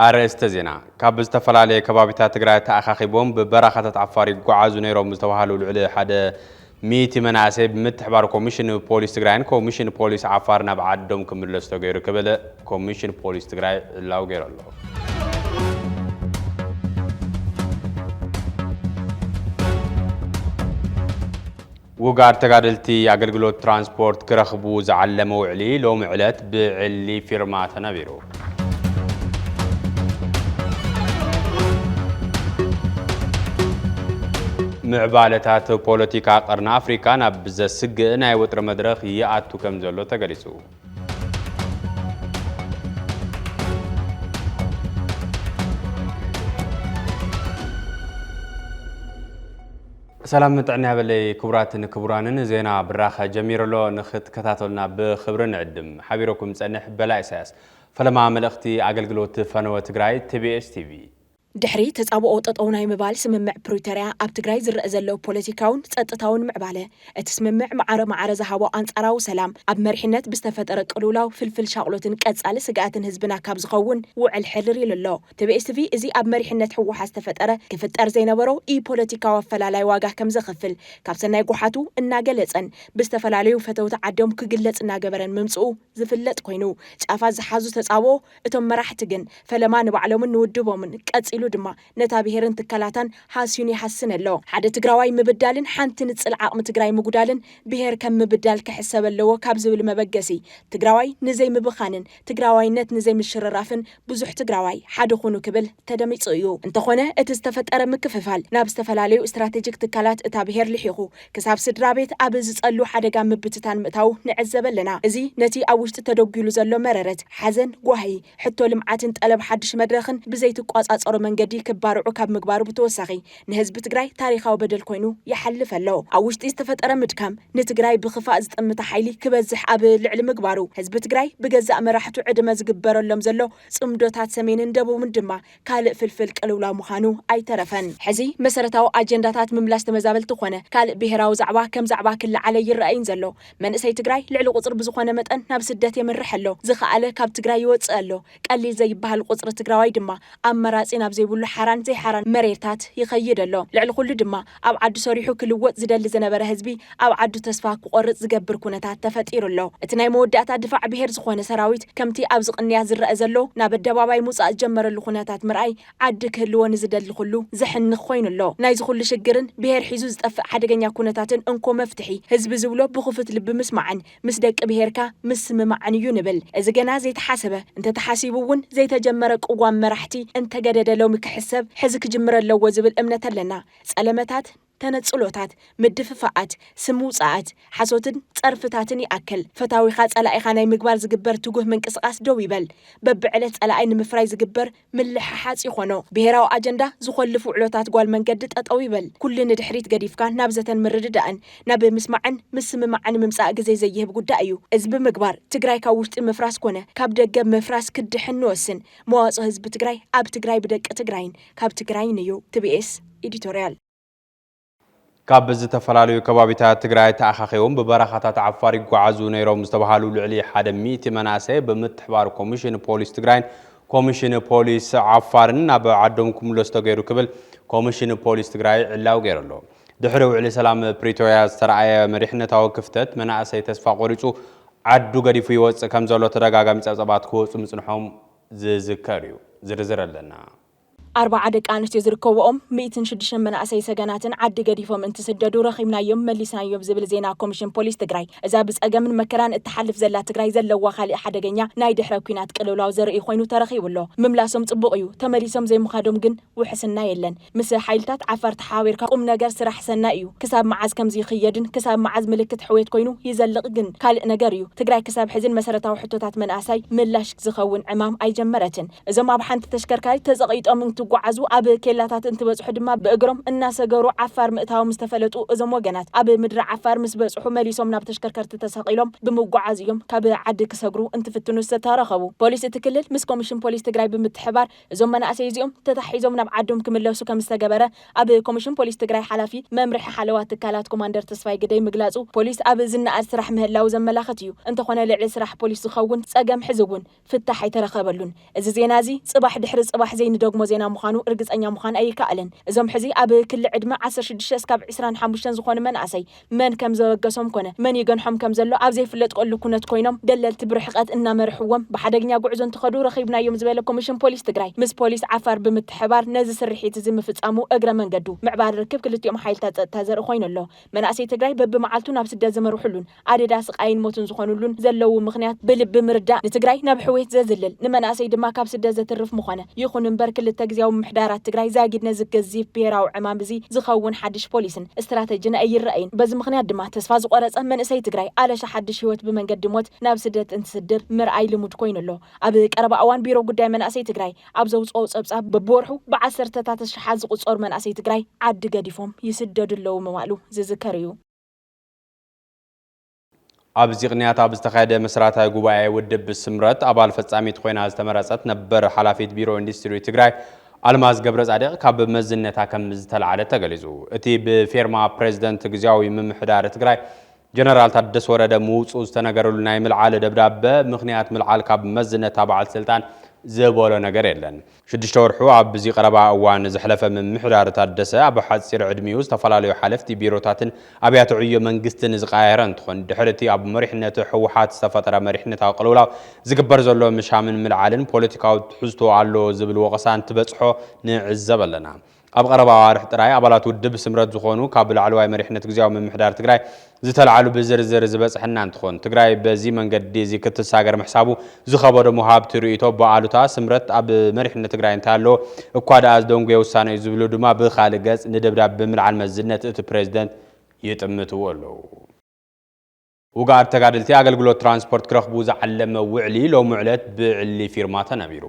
ኣርእስተ ዜና። ካብ ዝተፈላለየ ከባቢታት ትግራይ ተኣኻኺቦም ብበረኻታት ዓፋር ይጓዓዙ ነይሮም ዝተባሃሉ ልዕሊ ሓደ ሚእቲ መናእሰይ ብምትሕባር ኮሚሽን ፖሊስ ትግራይን ኮሚሽን ፖሊስ ዓፋር ናብ ዓዶም ክምለሱ ተገይሩ ክብል ኮሚሽን ፖሊስ ትግራይ ዕላዊ ገይሩ ኣሎ። ውጋድ ተጋደልቲ ኣገልግሎት ትራንስፖርት ክረኽቡ ዝዓለመ ውዕሊ ሎሚ ዕለት ብዕሊ ፊርማ ተነቢሩ። ምዕባለታት ፖለቲካ ቀርኒ ኣፍሪካ ናብ ዘስግእ ናይ ወጥሪ መድረኽ ይኣቱ ከም ዘሎ ተገሊጹ። ሰላም ጥዕና ያበለይ ክቡራትን ክቡራንን፣ ዜና ብራኸ ጀሚሩ ኣሎ። ንክትከታተሉና ብክብሪ ንዕድም። ሓቢረኩም ጸንሕ በላ ኢሳያስ። ፈለማ መልእኽቲ ኣገልግሎት ፈነወ ትግራይ፣ ቲ ቢ ኤስ ቲ ቪ። ድሕሪ ተጻብኦ ጠጠው ናይ ምባል ስምምዕ ፕሪቶርያ፣ ኣብ ትግራይ ዝረአ ዘሎ ፖለቲካውን ጸጥታውን ምዕባለ፣ እቲ ስምምዕ ማዕረ ማዕረ ዝሃቦ ኣንጻራዊ ሰላም፣ ኣብ መሪሕነት ብዝተፈጠረ ቅልውላው ፍልፍል ሻቕሎትን ቀጻሊ ስግኣትን ህዝብና ካብ ዝኸውን ውዕል ሕርር ኢሉ ኣሎ። ቲ ቢ ኤስ ቲ ቪ እዚ ኣብ መሪሕነት ህወሓት ዝተፈጠረ ክፍጠር ዘይነበሮ ኢ-ፖለቲካዊ ኣፈላላይ ዋጋ ከም ዘኽፍል ካብ ሰናይ ጓሓቱ እናገለጸን ብዝተፈላለዩ ፈተውቲ ዓዶም ክግለጽ እናገበረን ምምጽኡ ዝፍለጥ ኮይኑ፣ ጫፋት ዝሓዙ ተጻብኦ እቶም መራሕቲ ግን ፈለማ ንባዕሎምን ንውድቦምን ቀጺሉ ድማ ነታ ብሄርን ትካላታን ሃስዩን ይሃስን ኣሎ። ሓደ ትግራዋይ ምብዳልን ሓንቲ ንጽል ዓቕሚ ትግራይ ምጉዳልን ብሄር ከም ምብዳል ክሕሰብ ኣለዎ ካብ ዝብል መበገሲ ትግራዋይ ንዘይምብኻንን ትግራዋይነት ንዘይምሽርራፍን ብዙሕ ትግራዋይ ሓደ ኩኑ ክብል ተደሚጹ እዩ። እንተኾነ እቲ ዝተፈጠረ ምክፍፋል ናብ ዝተፈላለዩ ስትራቴጂክ ትካላት እታ ብሄር ልሒኹ ክሳብ ስድራ ቤት ኣብ ዝጸሉ ሓደጋ ምብትታን ምእታው ንዕዘብ ኣለና። እዚ ነቲ ኣብ ውሽጢ ተደጒሉ ዘሎ መረረት፣ ሓዘን፣ ጓሂ፣ ሕቶ ልምዓትን ጠለብ ሓድሽ መድረኽን ብዘይትቋጻጸሮ መንገዲ ክባርዑ ካብ ምግባሩ ብተወሳኺ ንህዝቢ ትግራይ ታሪኻዊ በደል ኮይኑ ይሓልፍ ኣሎ። ኣብ ውሽጢ ዝተፈጠረ ምድካም ንትግራይ ብኽፋእ ዝጠምተ ሓይሊ ክበዝሕ ኣብ ልዕሊ ምግባሩ ህዝቢ ትግራይ ብገዛእ መራሕቱ ዕድመ ዝግበረሎም ዘሎ ጽምዶታት ሰሜንን ደቡብን ድማ ካልእ ፍልፍል ቅልውላው ምዃኑ ኣይተረፈን። ሕዚ መሰረታዊ ኣጀንዳታት ምምላስ ተመዛበልቲ ኮነ ካልእ ብሄራዊ ዛዕባ ከም ዛዕባ ክለዓል ኣይረኣይን ዘሎ። መንእሰይ ትግራይ ልዕሊ ቁጽሪ ብዝኾነ መጠን ናብ ስደት የምርሕ ኣሎ። ዝኸኣለ ካብ ትግራይ ይወጽእ ኣሎ። ቀሊል ዘይበሃል ቁጽሪ ትግራዋይ ድማ ኣማራጺ ናብ ዘይብሉ ሓራን ዘይሓራን መሬታት ይኸይድ ኣሎ። ልዕሊ ኩሉ ድማ ኣብ ዓዱ ሰሪሑ ክልወጥ ዝደሊ ዝነበረ ህዝቢ ኣብ ዓዱ ተስፋ ክቆርጽ ዝገብር ኩነታት ተፈጢሩ ኣሎ። እቲ ናይ መወዳእታ ድፋዕ ብሄር ዝኾነ ሰራዊት ከምቲ ኣብዚ ቅንያት ዝረአ ዘሎ ናብ ኣደባባይ ምውጻእ ዝጀመረሉ ኩነታት ምርኣይ ዓዲ ክህልዎ ንዝደሊ ኩሉ ዘሕንኽ ኮይኑ ኣሎ። ናይዚ ኩሉ ሽግርን ብሄር ሒዙ ዝጠፍእ ሓደገኛ ኩነታትን እንኮ መፍትሒ ህዝቢ ዝብሎ ብኽፉት ልቢ ምስማዕን ምስ ደቂ ብሄርካ ምስምማዕን እዩ ንብል። እዚ ገና ዘይተሓሰበ፣ እንተተሓሲቡ እውን ዘይተጀመረ ቅዋም መራሕቲ እንተገደደ ሎሚ ክሕሰብ ሕዚ ክጅምር ኣለዎ ዝብል እምነት ኣለና። ጸለመታት፣ ተነጽሎታት፣ ምድፍፋኣት፣ ስም ውጻኣት፣ ሓሶትን ጸርፍታትን ይኣክል። ፈታዊኻ ጸላኢኻ ናይ ምግባር ዝግበር ትጉህ ምንቅስቓስ ደው ይበል። በብዕለት ጸላኣይ ንምፍራይ ዝግበር ምልሕሓጽ ይኾኖ። ብሄራዊ ኣጀንዳ ዝኾልፍ ውዕሎታት ጓል መንገዲ ጠጠው ይበል። ኩሉ ንድሕሪት ገዲፍካ ናብ ዘተን ምርድዳእን ናብ ምስማዕን ምስምማዕን ምምጻእ ግዜ ዘይህብ ጉዳይ እዩ። እዚ ብምግባር ትግራይ ካብ ውሽጢ ምፍራስ ኮነ ካብ ደገ ምፍራስ ክድሕን ንወስን። መዋጽኦ ህዝቢ ትግራይ ኣብ ትግራይ ብደቂ ትግራይን ካብ ትግራይን እዩ። ቲ ቢ ኤስ ኤዲቶርያል። ካብ ዝተፈላለዩ ከባቢታት ትግራይ ተኣኻኺቦም ብበረኻታት ዓፋር ይጓዓዙ ነይሮም ዝተባሃሉ ልዕሊ ሓደ ሚእቲ መናእሰይ ብምትሕባር ኮሚሽን ፖሊስ ትግራይን ኮሚሽን ፖሊስ ዓፋርን ናብ ዓዶም ክምለሱ ተገይሩ ክብል ኮሚሽን ፖሊስ ትግራይ ዕላዊ ገይሩ ኣሎ። ድሕሪ ውዕሊ ሰላም ፕሪቶርያ ዝተረኣየ መሪሕነታዊ ክፍተት መናእሰይ ተስፋ ቆሪፁ ዓዱ ገዲፉ ይወፅእ ከም ዘሎ ተደጋጋሚ ፀብፀባት ክወፁ ምፅንሖም ዝዝከር እዩ። ዝርዝር ኣለና። ኣርባዓ ደቂ ኣንስትዮ ዝርከብኦም ሚእትን ሽዱሽተን መናእሰይ ሰገናትን ዓዲ ገዲፎም እንትስደዱ ረኺብናዮም መሊስናዮም ዝብል ዜና ኮሚሽን ፖሊስ ትግራይ፣ እዛ ብፀገምን መከራን እትሓልፍ ዘላ ትግራይ ዘለዋ ካሊእ ሓደገኛ ናይ ድሕረ ኲናት ቅልውላው ዘርኢ ኮይኑ ተረኺቡ ኣሎ። ምምላሶም ፅቡቕ እዩ፣ ተመሊሶም ዘይምኻዶም ግን ውሕስና የለን። ምስ ሓይልታት ዓፋር ተሓባቢርካ ቁም ነገር ስራሕ ሰናይ እዩ። ክሳብ መዓዝ ከምዚ ይኽየድን ክሳብ መዓዝ ምልክት ሕውየት ኮይኑ ይዘልቕ ግን ካልእ ነገር እዩ። ትግራይ ክሳብ ሕዝን መሰረታዊ ሕቶታት መናእሳይ ምላሽ ዝኸውን ዕማም ኣይጀመረትን። እዞም ኣብ ሓንቲ ተሽከርካሪት ተጸቒጦም ክጓዓዙ ኣብ ኬላታት እንትበጽሑ ድማ ብእግሮም እናሰገሩ ዓፋር ምእታዎም ዝተፈለጡ እዞም ወገናት፣ ኣብ ምድሪ ዓፋር ምስ በጽሑ መሊሶም ናብ ተሽከርከርቲ ተሰቒሎም ብምጓዓዝ እዮም ካብ ዓዲ ክሰግሩ እንትፍትኑ ዝተረኸቡ። ፖሊስ እቲ ክልል ምስ ኮሚሽን ፖሊስ ትግራይ ብምትሕባር እዞም መናእሰይ እዚኦም ተታሒዞም ናብ ዓዶም ክምለሱ ከም ዝተገበረ ኣብ ኮሚሽን ፖሊስ ትግራይ ሓላፊ መምርሒ ሓለዋ ትካላት ኮማንደር ተስፋይ ግደይ ምግላጹ፣ ፖሊስ ኣብ ዝነኣድ ስራሕ ምህላው ዘመላኽት እዩ። እንተኾነ ልዕሊ ስራሕ ፖሊስ ዝኸውን ጸገም ሕዚ እውን ፍታሕ ኣይተረኸበሉን። እዚ ዜና እዚ ጽባሕ ድሕሪ ጽባሕ ዘይንደግሞ ዜና ምዃኑ ርግጸኛ ምዃን ኣይከኣልን። እዞም ሕዚ ኣብ ክሊ ዕድመ ዓሰርተ ሽዱሽተ እስካብ ዕስራን ሓሙሽተን ዝኾኑ መናእሰይ መን ከም ዘበገሶም ኮነ መን ይገንሖም ከም ዘሎ ኣብ ዘይፍለጥ ቀሉ ኩነት ኮይኖም ደለልቲ ብርሕቀት እናመርሕዎም ብሓደገኛ ጉዕዞ እንትኸዱ ረኺብናዮም ዝበለ ኮሚሽን ፖሊስ ትግራይ፣ ምስ ፖሊስ ዓፋር ብምትሕባር ነዚ ስርሒት እዚ ምፍጻሙ እግረ መንገዱ ምዕባል ርክብ ክልቲኦም ሓይልታት ጸጥታ ዘርኢ ኮይኑ ኣሎ። መናእሰይ ትግራይ በብመዓልቱ ናብ ስደት ዘመርሑሉን ኣደዳ ስቃይን ሞትን ዝኾኑሉን ዘለዉ ምኽንያት ብልቢ ምርዳእ ንትግራይ ናብ ሕውየት ዘዝልል፣ ንመናእሰይ ድማ ካብ ስደት ዘትርፍ ምኾነ። ይኹን እምበር ክልተ ግዜያዊ ምምሕዳራት ትግራይ ዛጊድ ነዚ ገዚፍ ብሄራዊ ዕማም እዚ ዝኸውን ሓድሽ ፖሊስን ስትራተጂን ኣይረኣይን። በዚ ምኽንያት ድማ ተስፋ ዝቆረጸ መንእሰይ ትግራይ ኣለሻ ሓድሽ ህይወት ብመንገዲ ሞት ናብ ስደት እንትስድር ምርኣይ ልሙድ ኮይኑ ኣሎ። ኣብ ቀረባ እዋን ቢሮ ጉዳይ መናእሰይ ትግራይ ኣብ ዘውፅኦ ጸብጻብ በብወርሑ ብዓሰርተታት ኣሽሓት ዝቑጸሩ መናእሰይ ትግራይ ዓዲ ገዲፎም ይስደዱ ኣለዉ ምባሉ ዝዝከር እዩ። ኣብዚ ቅንያት ኣብ ዝተኻየደ መስራታይ ጉባኤ ውድብ ስምረት ኣባል ፈጻሚት ኮይና ዝተመረጸት ነበር ሓላፊት ቢሮ ኢንዱስትሪ ትግራይ ኣልማዝ ገብረጻድቕ ካብ መዝነታ ከም ዝተላዕለት ተገሊጹ። እቲ ብፌርማ ፕሬዝደንት ግዝያዊ ምምሕዳር ትግራይ ጀነራል ታደሰ ወረደ ምውጽኡ ዝተነገረሉ ናይ ምልዓል ደብዳበ ምኽንያት ምልዓል ካብ መዝነታ በዓል ስልጣን ዝበሎ ነገር የለን። ሽዱሽተ ወርሑ ኣብዚ ቀረባ እዋን ዘሕለፈ ምምሕዳር ታደሰ ኣብ ሓጺር ዕድሚኡ ዝተፈላለዩ ሓለፍቲ ቢሮታትን ኣብያተ ዕዮ መንግስትን ዝቀያየረ እንትኾን ድሕሪ እቲ ኣብ መሪሕነት ህወሓት ዝተፈጠረ መሪሕነታዊ ቅልውላው ዝግበር ዘሎ ምሻምን ምልዓልን ፖለቲካዊ ትሕዝቶ ኣለዎ ዝብል ወቐሳ እንትበጽሖ ንዕዘብ ኣለና። ኣብ ቀረባ ኣዋርሕ ጥራይ ኣባላት ውድብ ስምረት ዝኾኑ ካብ ላዕለዋይ መሪሕነት ግዝያዊ ምምሕዳር ትግራይ ዝተልዓሉ ብዝርዝር ዝበፅሐና እንትኾን ትግራይ በዚ መንገዲ እዚ ክትሳገር ምሕሳቡ ዝኸበዶ መሃብቲ ርእይቶ ብኣሉታ ስምረት ኣብ መሪሕነት ትግራይ እንታይ ኣለዎ እኳ ደኣ ዝደንጎየ ውሳነ እዩ ዝብሉ ድማ ብኻልእ ገፅ ንደብዳብ ብምልዓል መዝነት እቲ ፕሬዝደንት ይጥምትዎ ኣለዉ። ውግኣት ተጋደልቲ ኣገልግሎት ትራንስፖርት ክረኽቡ ዝዓለመ ውዕሊ ሎሚ ዕለት ብዕሊ ፊርማ ተነቢሩ።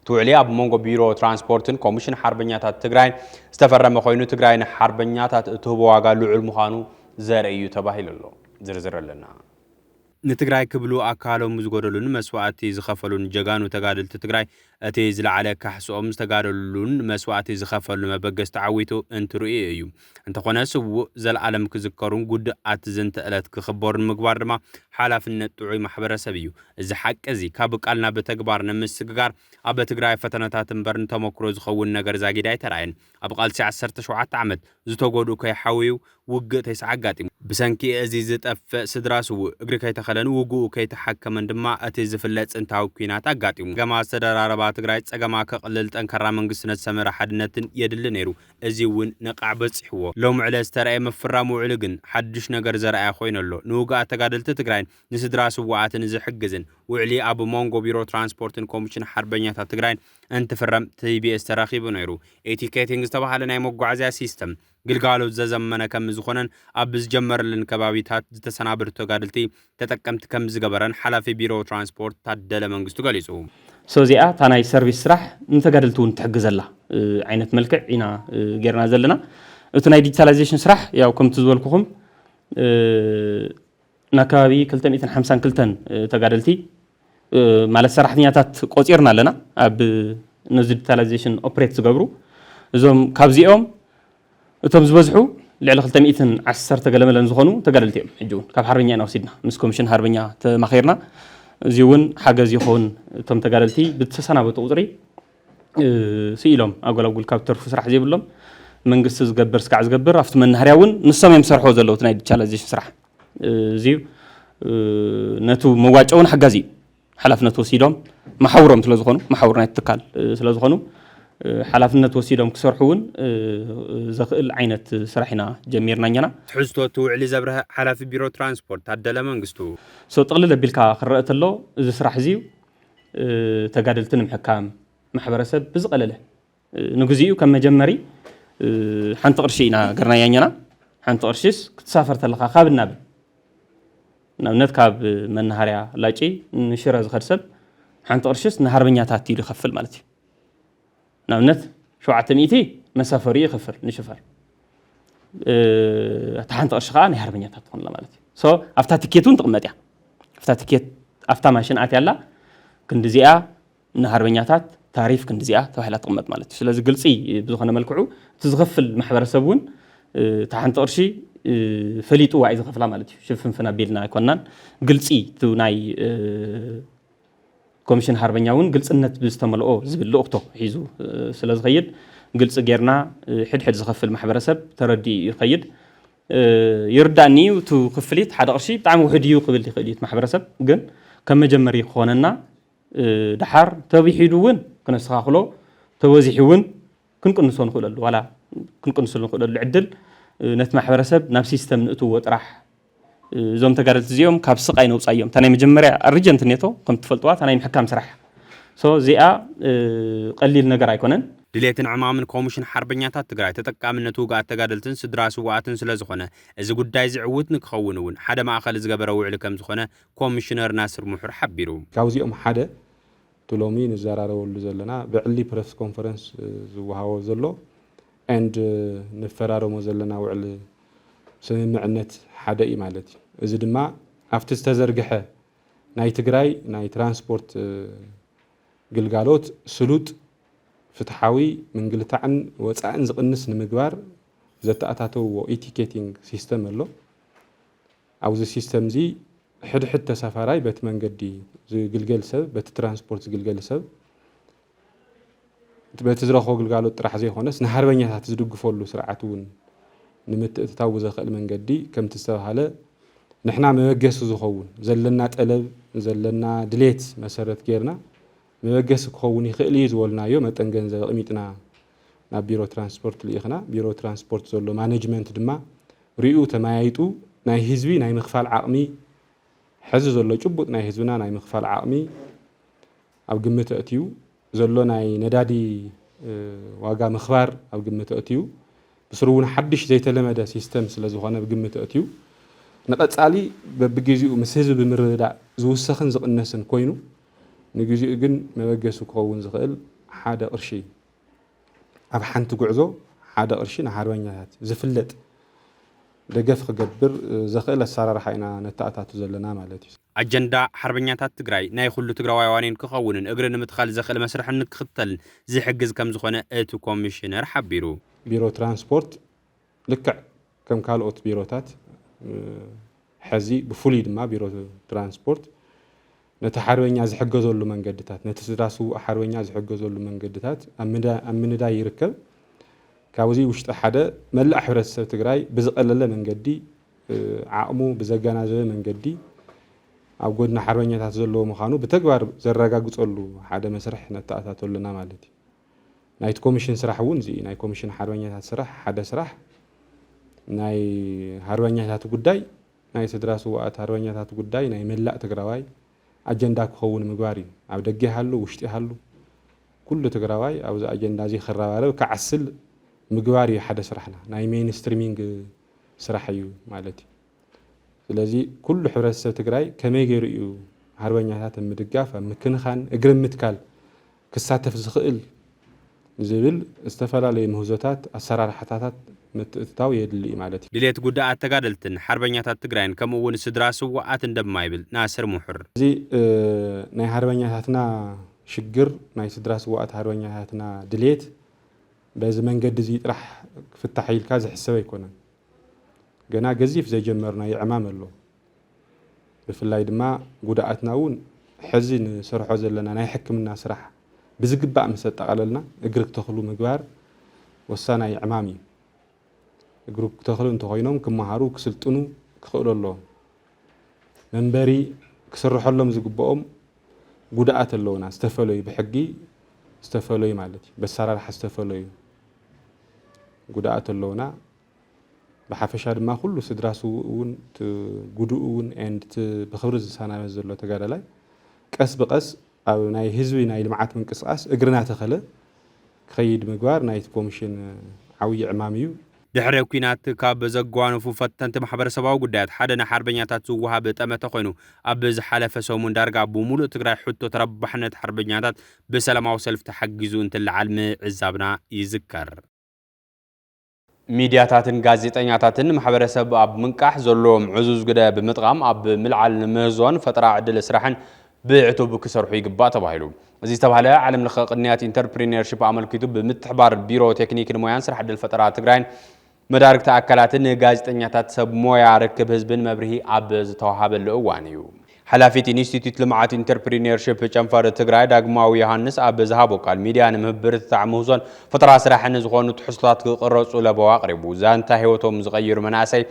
እቲ ውዕሊ ኣብ መንጎ ቢሮ ትራንስፖርትን ኮሚሽን ሓርበኛታት ትግራይን ዝተፈረመ ኮይኑ ትግራይ ንሓርበኛታት እትህቦ ዋጋ ልዑል ምዃኑ ዘርኢ እዩ ተባሂሉ ኣሎ። ዝርዝር ኣለና። ንትግራይ ክብሉ ኣካሎም ዝጎደሉን መስዋእቲ ዝኸፈሉን ጀጋኑ ተጋደልቲ ትግራይ እቲ ዝለዓለ ካሕስኦም ዝተጋደሉሉን መስዋእቲ ዝኸፈሉ መበገስ ተዓዊቱ እንትርእዩ እዩ። እንተኾነ ስዉእ ዘለኣለም ክዝከሩን ጉድኣት ዝንተ ዕለት ክኽበሩን ምግባር ድማ ሓላፍነት ጥዑይ ማሕበረሰብ እዩ። እዚ ሓቂ እዚ ካብ ቃል ናብ ተግባር ንምስግጋር ኣብ ትግራይ ፈተነታት እምበር ንተመክሮ ዝኸውን ነገር ዛጊድ ኣይተራእየን። ኣብ ቃልሲ ዓሰርተ ሸውዓተ ዓመት ዝተጎድኡ ከይሓውዩ ውግእ ተይስዓ ኣጋጢሙ። ብሰንኪ እዚ ዝጠፍእ ስድራ ስዉእ እግሪ ከይተኸለን ውግኡ ከይተሓከመን ድማ እቲ ዝፍለጥ ጥንታዊ ኲናት ኣጋጢሙ። ጸገማ ዝተደራረባ ትግራይ ጸገማ ከቕልል ጠንካራ መንግስቲ ነቲ ሰመረ ሓድነትን የድሊ ነይሩ። እዚ እውን ነቓዕ በጺሕዎ። ሎሚ ዕለት ዝተረኣየ ምፍራም ውዕሊ ግን ሓድሽ ነገር ዘርኣየ ኮይኑ ኣሎ። ንውግኣት ተጋደልቲ ትግራይን ንስድራ ስውኣትን ዝሕግዝን ውዕሊ ኣብ መንጎ ቢሮ ትራንስፖርትን ኮሚሽን ሓርበኛታት ትግራይን እንትፍረም ቲቢኤስ ተራኺቡ ነይሩ። ኤቲኬቲንግ ዝተባህለ ናይ መጓዓዝያ ሲስተም ግልጋሎት ዘዘመነ ከም ዝኾነን ኣብ ዝጀመረለን ከባቢታት ዝተሰናበዱ ተጋደልቲ ተጠቀምቲ ከም ዝገበረን ሓላፊ ቢሮ ትራንስፖርት ታደለ መንግስቱ ገሊጹ። So እዚኣ እታ ናይ ሰርቪስ ስራሕ ንተጋደልቲ እውን ትሕግዘላ ዓይነት መልክዕ ኢና ጌርና ዘለና። እቲ ናይ ዲጂታላይዜሽን ስራሕ ያው ከምቲ ዝበልኩኹም ናብ ከባቢ ክልተ ሚእትን ሓምሳን ክልተን ተጋደልቲ ማለት ሰራሕተኛታት ቆፂርና ኣለና። ኣብ ነዚ ዲጂታላይዜሽን ኦፕሬት ዝገብሩ እዞም ካብዚኦም እቶም ዝበዝሑ ልዕሊ ክልተ ሚእትን ዓሰርተ ገለመለን ዝኾኑ ተጋደልቲ እዮም። ሕጂ እውን ካብ ሓርበኛ ኢና ወሲድና ምስ ኮሚሽን ሓርበኛ ተማኺርና እዚ እውን ሓገዝ ይኸውን። እቶም ተጋደልቲ ብተሰናበቱ ቁፅሪ ስኢሎም ኣጎላጉል ካብ ተርፉ ስራሕ ዘይብሎም መንግስቲ ዝገብር ስካዕ ዝገብር ኣብቲ መናሃርያ እውን ንሶም እዮም ዝሰርሕዎ ዘለዉ እቲ ናይ ዲጂታላይዜሽን ስራሕ እዚ ነቱ መዋጫ እውን ሓጋዚ እዩ። ሓላፍነት ወሲዶም መሓውሮም ስለዝኾኑ መሓውር ናይ ትካል ስለዝኾኑ ሓላፍነት ወሲዶም ክሰርሑ እውን ዘኽእል ዓይነት ስራሕ ኢና ጀሚርና እኛና። ትሕዝቶ እቲ ውዕሊ ዘብረሀ ሓላፊ ቢሮ ትራንስፖርት ታደለ መንግስቱ። So ጥቕልል ኣቢልካ ክረአ ተሎ እዚ ስራሕ እዚ ተጋደልቲ ንምሕካም ማሕበረሰብ ብዝቐለለ ንግዚኡ ከም መጀመሪ ሓንቲ ቅርሺ ኢና ገርናያ እኛና። ሓንቲ ቅርሽስ ክትሳፈር ተለኻ ካብ እናበል ንኣብነት ካብ መናሃርያ ላጪ ንሽረ ዝኸድ ሰብ ሓንቲ ቅርሽስ ንሃርበኛታት ኢሉ ይኸፍል ማለት እዩ። ንኣብነት ሸውዓተ ሚእቲ መሳፈሪኡ ይኸፍል ንሽፈር። እታ ሓንቲ ቅርሺ ከዓ ናይ ሃርበኛታት ትኾንላ ማለት እዩ። ሶ ኣብታ ትኬት እውን ትቕመጥ እያ። ኣብታ ትኬት ኣብታ ማሽን ኣትያ ኣላ፣ ክንዲ እዚኣ ንሃርበኛታት ታሪፍ ክንዲ እዚኣ ተባሂላ ትቕመጥ ማለት እዩ። ስለዚ ግልፂ ብዝኾነ መልክዑ እቲ ዝኸፍል ማሕበረሰብ እውን እታ ሓንቲ ቅርሺ ፈሊጥዋ እዩ ዝኸፍላ ማለት እዩ። ሽፍንፍን ኣቢልና ኣይኮናን። ግልፂ እቲ ናይ ኮሚሽን ሃርበኛ እውን ግልፅነት ብዝተመልኦ ዝብል ልእኽቶ ሒዙ ስለ ዝኸይድ፣ ግልፂ ጌርና ሕድሕድ ዝኸፍል ማሕበረሰብ ተረዲኡ ይኸይድ። ይርዳእኒ እዩ፣ እቲ ክፍሊት ሓደ ቅርሺ ብጣዕሚ ውሑድ እዩ ክብል ይኽእል እዩ እቲ ማሕበረሰብ። ግን ከም መጀመሪ ክኾነና፣ ድሓር ተቢሒዱ እውን ክነስተኻኽሎ፣ ተበዚሑ እውን ክንቅንሶ ንኽእለሉ፣ ዋላ ክንቅንሶ ንኽእለሉ ዕድል ነቲ ማሕበረሰብ ናብ ሲስተም ንእትዎ ጥራሕ። እዞም ተጋደልቲ እዚኦም ካብ ስቓይ ነውፃ እዮም። እታ ናይ መጀመርያ ኣርጀንት ኔቶ ከም ትፈልጥዋ እታ ናይ ምሕካም ስራሕ። ሶ እዚኣ ቀሊል ነገር ኣይኮነን። ድሌትን ዕማምን ኮሚሽን ሓርበኛታት ትግራይ ተጠቃምነት ውጉኣት ተጋደልትን ስድራ ስውኣትን ስለ ዝኾነ፣ እዚ ጉዳይ እዚ ዕዉት ንክኸውን እውን ሓደ ማእኸል ዝገበረ ውዕሊ ከም ዝኾነ ኮሚሽነር ናስር ሙሑር ሓቢሩ። ካብዚኦም ሓደ እቲ ሎሚ ንዘራረበሉ ዘለና ብዕሊ ፕረስ ኮንፈረንስ ዝወሃቦ ዘሎ ኤንድ ንፈራረሞ ዘለና ውዕሊ ስምምዕነት ሓደ እዩ ማለት እዩ። እዚ ድማ ኣብቲ ዝተዘርግሐ ናይ ትግራይ ናይ ትራንስፖርት ግልጋሎት ስሉጥ፣ ፍትሓዊ፣ ምንግልታዕን ወፃእን ዝቕንስ ንምግባር ዘተኣታተውዎ ኢቲኬቲንግ ሲስተም ኣሎ። ኣብዚ ሲስተም እዚ ሕድሕድ ተሳፋራይ በቲ መንገዲ ዝግልገል ሰብ፣ በቲ ትራንስፖርት ዝግልገል ሰብ በቲ ዝረኽቦ ግልጋሎት ጥራሕ ዘይኮነስ ንሃርበኛታት ዝድግፈሉ ስርዓት እውን ንምትእትታው ብዘኽእል መንገዲ ከምቲ ዝተባሃለ ንሕና መበገሲ ዝኸውን ዘለና ጠለብ ዘለና ድሌት መሰረት ጌርና መበገሲ ክኸውን ይኽእል እዩ ዝበልናዮ መጠን ገንዘብ ኣቕሚጥና ናብ ቢሮ ትራንስፖርት ልኢኽና። ቢሮ ትራንስፖርት ዘሎ ማኔጅመንት ድማ ሪኡ ተመያይጡ ናይ ህዝቢ ናይ ምኽፋል ዓቕሚ ሕዚ ዘሎ ጭቡጥ ናይ ህዝብና ናይ ምኽፋል ዓቕሚ ኣብ ግምት ኣእትዩ ዘሎ ናይ ነዳዲ ዋጋ ምኽባር ኣብ ግምት ኣእትዩ ብስሩ እውን ሓድሽ ዘይተለመደ ሲስተም ስለ ዝኾነ ኣብ ግምት ኣእትዩ ንቐፃሊ በብግዜኡ ምስ ህዝቢ ብምርድዳእ ዝውሰኽን ዝቕነስን ኮይኑ ንግዜኡ ግን መበገሲ ክኸውን ዝኽእል ሓደ ቅርሺ እዩ። ኣብ ሓንቲ ጉዕዞ ሓደ ቅርሺ ንሓርበኛታት ዝፍለጥ ደገፍ ክገብር ዘኽእል ኣሰራርሓ ኢና ነተኣታቱ ዘለና ማለት እዩ። ኣጀንዳ ሓርበኛታት ትግራይ ናይ ኩሉ ትግራዋይ ዋኒን ክኸውንን እግሪ ንምትኻል ዘኽእል መስርሕን ንክኽተልን ዝሕግዝ ከም ዝኾነ እቲ ኮሚሽነር ሓቢሩ። ቢሮ ትራንስፖርት ልክዕ ከም ካልኦት ቢሮታት ሕዚ ብፍሉይ ድማ ቢሮ ትራንስፖርት ነቲ ሓርበኛ ዝሕገዘሉ መንገድታት ነቲ ስድራ ስዉእ ሓርበኛ ዝሕገዘሉ መንገድታት ኣብ ምንዳይ ይርከብ። ካብዚ ውሽጢ ሓደ መላእ ሕብረተሰብ ትግራይ ብዝቐለለ መንገዲ ዓቕሙ ብዘገናዘበ መንገዲ ኣብ ጎድኒ ሓርበኛታት ዘለዎ ምዃኑ ብተግባር ዘረጋግፀሉ ሓደ መስርሕ ነተኣታቶ ኣለና ማለት እዩ። ናይቲ ኮሚሽን ስራሕ እውን እዚ ናይ ኮሚሽን ሓርበኛታት ስራሕ ሓደ ስራሕ ናይ ሓርበኛታት ጉዳይ ናይ ስድራ ስውኣት ሓርበኛታት ጉዳይ ናይ መላእ ትግራዋይ ኣጀንዳ ክኸውን ምግባር እዩ። ኣብ ደገ ይሃሉ ውሽጢ ይሃሉ ኩሉ ትግራዋይ ኣብዚ ኣጀንዳ እዚ ክረባረብ ክዓስል ምግባር እዩ ሓደ ስራሕና ናይ ሜንስትሪሚንግ ስራሕ እዩ ማለት እዩ። ስለዚ ኩሉ ሕብረተሰብ ትግራይ ከመይ ገይሩ እዩ ሓርበኛታት ኣብ ምድጋፍ ኣብ ምክንኻን እግሪ ምትካል ክሳተፍ ዝኽእል ዝብል ዝተፈላለዩ ምህዞታት ኣሰራርሓታታት ምትእትታው የድሊ እዩ ማለት እዩ። ድሌት ጉዳኣት ተጋደልትን ሓርበኛታት ትግራይን ከምኡ እውን ስድራ ስውኣት እንደማይብል ናስር ሙሑር። እዚ ናይ ሓርበኛታትና ሽግር ናይ ስድራ ስውኣት ሓርበኛታትና ድሌት በዚ መንገዲ እዚ ጥራሕ ክፍታሕ ኢልካ ዝሕሰብ ኣይኮነን። ገና ገዚፍ ዘይጀመርናዮ ዕማም ኣሎ። ብፍላይ ድማ ጉድኣትና እውን ሕዚ ንሰርሖ ዘለና ናይ ሕክምና ስራሕ ብዝግባእ ምስ ኣጠቓለልና እግሪ ክተኽሉ ምግባር ወሳናይ ዕማም እዩ። እግሪ ክተኽሉ እንተኾይኖም ክመሃሩ ክስልጥኑ ክኽእሉ ኣለዎም። መንበሪ ክስርሐሎም ዝግብኦም ጉድኣት ኣለውና ዝተፈለዩ ብሕጊ ዝተፈለዩ ማለት እዩ። በሰራርሓ ዝተፈለዩ ጉድኣት ኣለውና። ብሓፈሻ ድማ ኩሉ ስድራ ስውእ እውን እቲ ጉዱእ እውን ኤንድ እቲ ብክብሪ ዝሰናበት ዘሎ ተጋዳላይ ቀስ ብቀስ ኣብ ናይ ህዝቢ ናይ ልምዓት ምንቅስቃስ እግሪ እናተኸለ ክኸይድ ምግባር ናይቲ ኮሚሽን ዓብዪ ዕማም እዩ። ድሕሪ ኲናት ካብ ዘጓነፉ ፈተንቲ ማሕበረሰባዊ ጉዳያት ሓደ ንሓርበኛታት ዝወሃብ ጠመተ ኮይኑ፣ ኣብ ዝሓለፈ ሰሙን ዳርጋ ብምሉእ ትግራይ ሕቶ ተረባሕነት ሓርበኛታት ብሰላማዊ ሰልፊ ተሓጊዙ እንትለዓል ምዕዛብና ይዝከር። ሚድያታትን ጋዜጠኛታትን ማሕበረሰብ ኣብ ምንቃሕ ዘለዎም ዕዙዝ ግደ ብምጥቓም ኣብ ምልዓል ንምህዞን ፈጠራ ዕድል ስራሕን ብዕቱብ ክሰርሑ ይግባእ ተባሂሉ። እዚ ዝተባህለ ዓለም ለኸ ቅንያት ኢንተርፕሪነርሺፕ ኣመልኪቱ ብምትሕባር ቢሮ ቴክኒክን ሞያን ስራሕ ዕድል ፈጠራ ትግራይን መዳርግቲ ኣካላትን ንጋዜጠኛታት ሰብ ሞያ ርክብ ህዝብን መብርሂ ኣብ ዝተዋሃበሉ እዋን እዩ። ሓላፊት ኢንስቲትዩት ልምዓት ኢንተርፕሪነርሺፕ ጨንፈር ትግራይ ዳግማዊ ዮሃንስ ኣብ ዝሃቦ ቃል፣ ሚድያ ንምህብርትታዕ ምህዞን ፈጠራ ስራሕን ዝኾኑ ትሕዝቶታት ክቕረፁ ለበዋ ኣቕሪቡ። ዛንታ ህይወቶም ዝቐይሩ መናእሰይ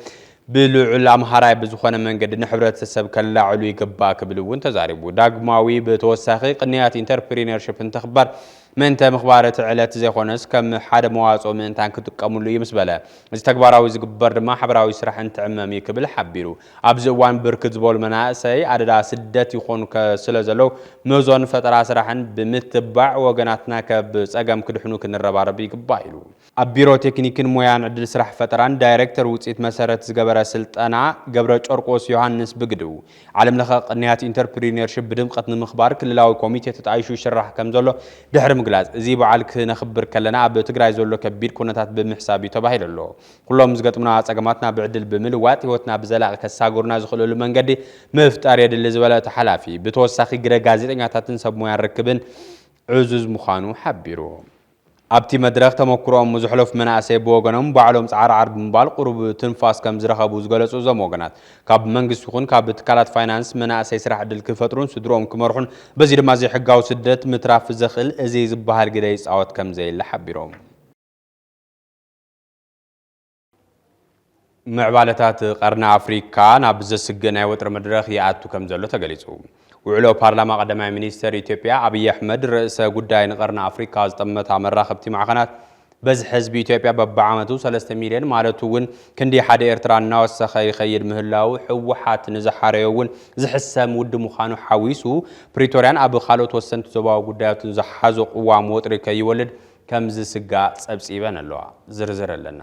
ብልዑል ኣምሃራይ ብዝኾነ መንገዲ ንሕብረተሰብ ከላዕሉ ይግባእ ክብል እውን ተዛሪቡ። ዳግማዊ ብተወሳኺ ቅንያት ኢንተርፕሪነርሺፕ እንተኽበር ምእንተ ምኽባር እቲ ዕለት ዘይኮነስ ከም ሓደ መዋፅኦ ምእንታን ክጥቀምሉ እዩ ምስ በለ፣ እዚ ተግባራዊ ዝግበር ድማ ሓበራዊ ስራሕ እንትዕመም እዩ ክብል ሓቢሩ። ኣብዚ እዋን ብርክት ዝበሉ መናእሰይ ኣደዳ ስደት ይኾኑ ከ-፣ ስለ ዘለዉ ምህዞን ፈጠራ ስራሕን ብምትባዕ ወገናትና ከብ ፀገም ክድሕኑ ክንረባረብ ይግባእ ኢሉ። ኣብ ቢሮ ቴክኒክን ሞያን ዕድል ስራሕ ፈጠራን ዳይሬክተር ውፅኢት መሰረት ዝገበረ ስልጠና ገብረ ጨርቆስ ዮሃንስ ብግድኡ፣ ዓለም ለኸ ቅንያት ኢንተርፕሪነርሺፕ ብድምቀት ንምኽባር ክልላዊ ኮሚቴ ተጣይሹ ይስራሕ ከም ዘሎ ድሕሪ ምግላፅ፣ እዚ በዓል ክነኽብር ከለና ኣብ ትግራይ ዘሎ ከቢድ ኩነታት ብምሕሳብ እዩ ተባሂሉ ኣሎ። ኩሎም ዝገጥሙና ፀገማትና ብዕድል ብምልዋጥ ህይወትና ብዘላቒ ከሳግሩና ዝኽእልሉ መንገዲ ምፍጣር የድሊ ዝበለ እቲ ሓላፊ፣ ብተወሳኺ ግደ ጋዜጠኛታትን ሰብ ሞያን ርክብን ዕዙዝ ምዃኑ ሓቢሩ። ኣብቲ መድረኽ ተመክሮኦም ዘሕለፉ መናእሰይ ብወገኖም ባዕሎም ፃዕርዓር ብምባል ቁሩብ ትንፋስ ከም ዝረኸቡ ዝገለፁ እዞም ወገናት፣ ካብ መንግስቲ ይኹን ካብ ትካላት ፋይናንስ መናእሰይ ስራሕ ዕድል ክፈጥሩን ስድርኦም ክመርሑን በዚ ድማ ዘይሕጋዊ ስደት ምትራፍ ዘኽእል እዚ ዝበሃል ግደ ይፃወት ከም ዘየለ ሓቢሮም። ምዕባለታት ቀርኒ ኣፍሪካ ናብ ዘስግእ ናይ ወጥሪ መድረኽ ይኣቱ ከም ዘሎ ተገሊጹ። ውዕሎ ፓርላማ ቀዳማይ ሚኒስተር ኢትዮጵያ ኣብይ ኣሕመድ ርእሰ ጉዳይ ንቀርኒ ኣፍሪካ ዝጠመታ መራኸብቲ ማዕኸናት፣ በዝሒ ህዝቢ ኢትዮጵያ በብዓመቱ ሰለስተ ሚልዮን ማለቱ እውን ክንዲ ሓደ ኤርትራ እናወሰኸ ይኸይድ ምህላዉ፣ ህወሓት ንዝሓረዮ እውን ዝሕሰም ውድብ ምዃኑ ሓዊሱ፣ ፕሪቶርያን ኣብ ካልኦት ወሰንቲ ዞባዊ ጉዳያትን ዝሓዞ ቅዋም ወጥሪ ከይወልድ ከም ዝስጋእ ጸብጺበን ኣለዋ። ዝርዝር ኣለና።